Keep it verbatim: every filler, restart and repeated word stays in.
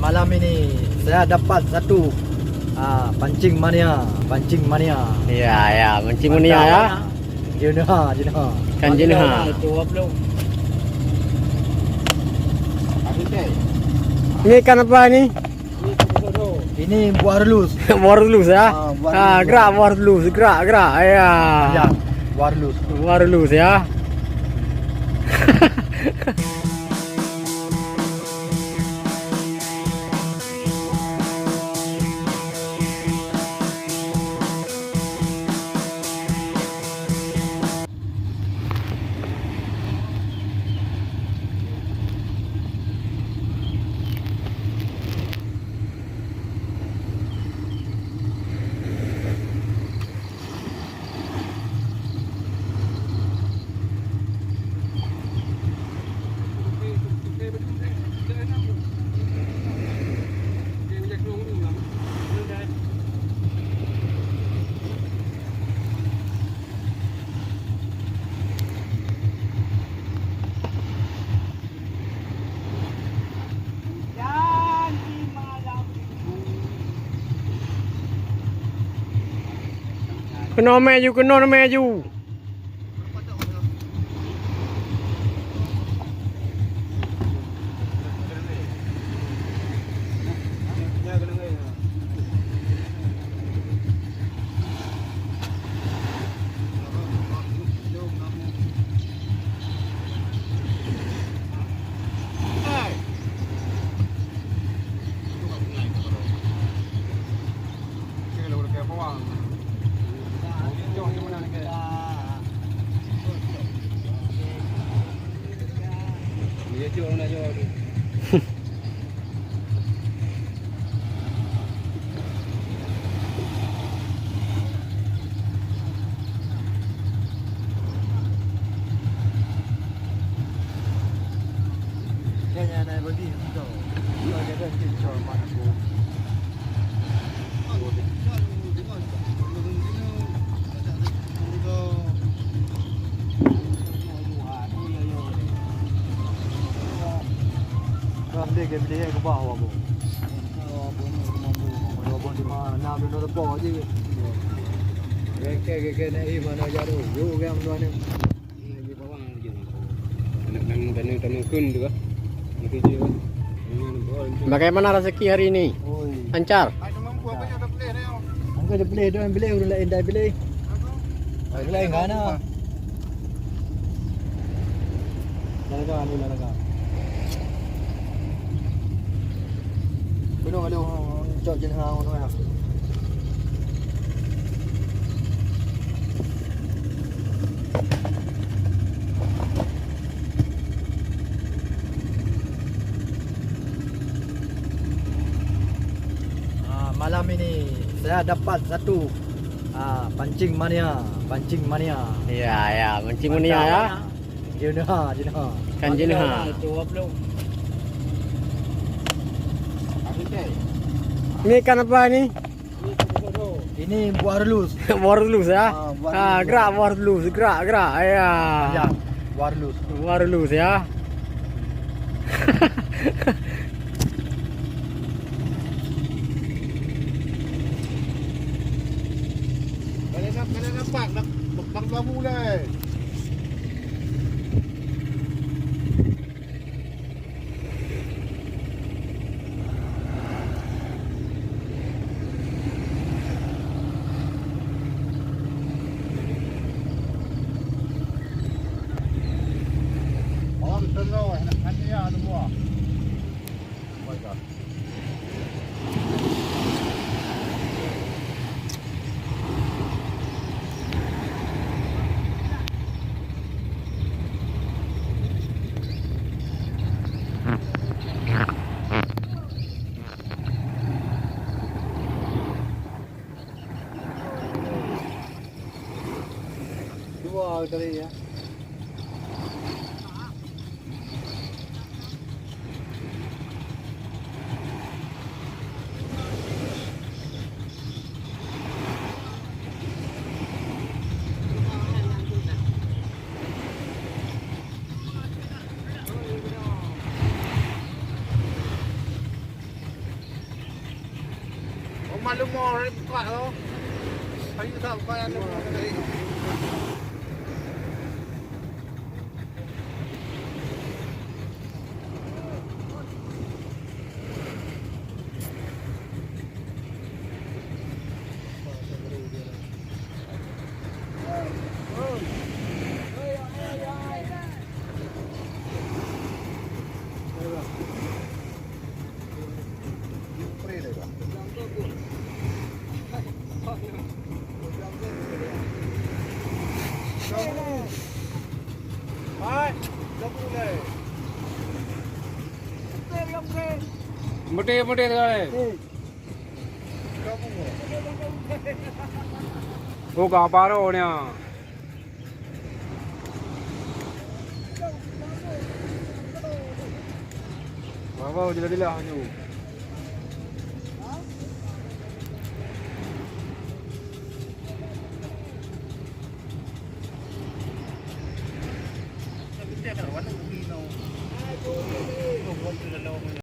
Malam ini saya dapat satu, ah, pancing mania, pancing mania. Ya, ya, pancing mania, ya. Mantap, ya. Jeunah, jeunah. Ikan jeunah. Ini ikan apa ini? Ini buah rulus. Buah rulus, ya? Ah, buah rulus. Ah, gerak buah rulus, gerak, gerak. Ya. Panjang, buah rulus. Buah rulus, ya. Keunoe mè ju, keunoe mè ju. Ka beli, ka beli, eh, kubah awak bu. Dua boh lima, enam, dua boh lima, enam, dua boh lima je. Geke, geke, nak, eh, mana jaduh? Yuk, orang dua ni. Bagaimana rezeki hari ini? Oi. Lancar? Angka dah boleh dah, orang lain dah boleh. Orang lain kan? Dah lega, ni dah lega. Gunong aduh, cok jeunah ngono ya. Ah, malam ini saya dapat satu, ah, pancing mania, pancing mania. Ya, ya, pancing mania, ya. Mantap, ya. Jeunah, jeunah. Ikan jeunah. Ini ikan apa ini? Ini buah rulus. Buah rulus, ya? Ah, buah rulus. Ah, gerak buah rulus, gerak, gerak. Ya. Panjang, buah rulus. Buah rulus, ya. Kada nampak, nampak, nampak lampu lah. Malam terus, nak mati ya, ada buah. Dua kali ya. Maklum orang buka tu. Ayo tak buka yang tu. Meuti, meuti, meuti. Oh, ka baroe nyan. Baroe jila-jila nyoe.